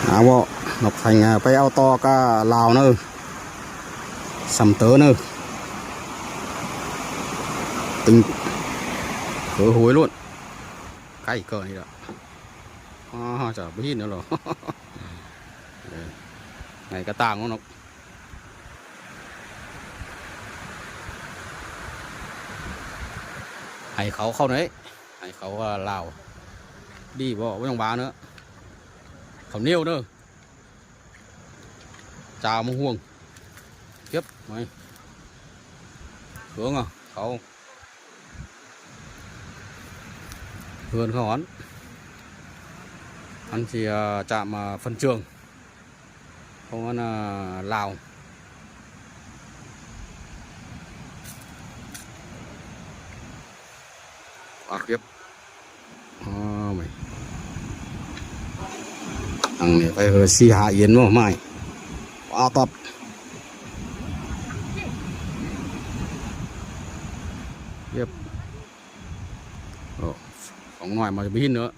ເອົາບໍ່ ນົກໄທງາ ໄປເອົາຕໍ່ກະລາວເນີ ຊຳເຕີເນີ ຕຶງ ເຮີໂຫຍໂລດ ໃກ້ເກີນນີ້ລະ ອໍ ຈະບໍ່ເຫັນແລ້ວເນາະ ເອີ ໃນກະຕ່າງເນາະ ໃຫ້ເຂົາເຂົ້າໜ້ອຍ ໃຫ້ເຂົາວ່າລາວ ດີບໍ່ ບໍ່ຕ້ອງວ່າເນາະ ເຂົ້າໜຽວເດີ ຈາວມະມ່ວງ ເກັບໄວ້ ເຄື່ອງອະ ເຂົາ ເພື່ອນເຂົາຫັ້ນ ອັນທີ່ຈະມາຟັນເຈືອງ ຂອງອັນນາລາວ ອາ ເກັບ ອໍ ອັນນີ້ໄປເຮີ ສີ່ຫ້າເອັນບໍ່ ໄມ້ ອາ ຕັດ ເກັບ ໂອ້ ຂອງນ້ອຍມາຈະບໍ່ເຫັນເນາະ.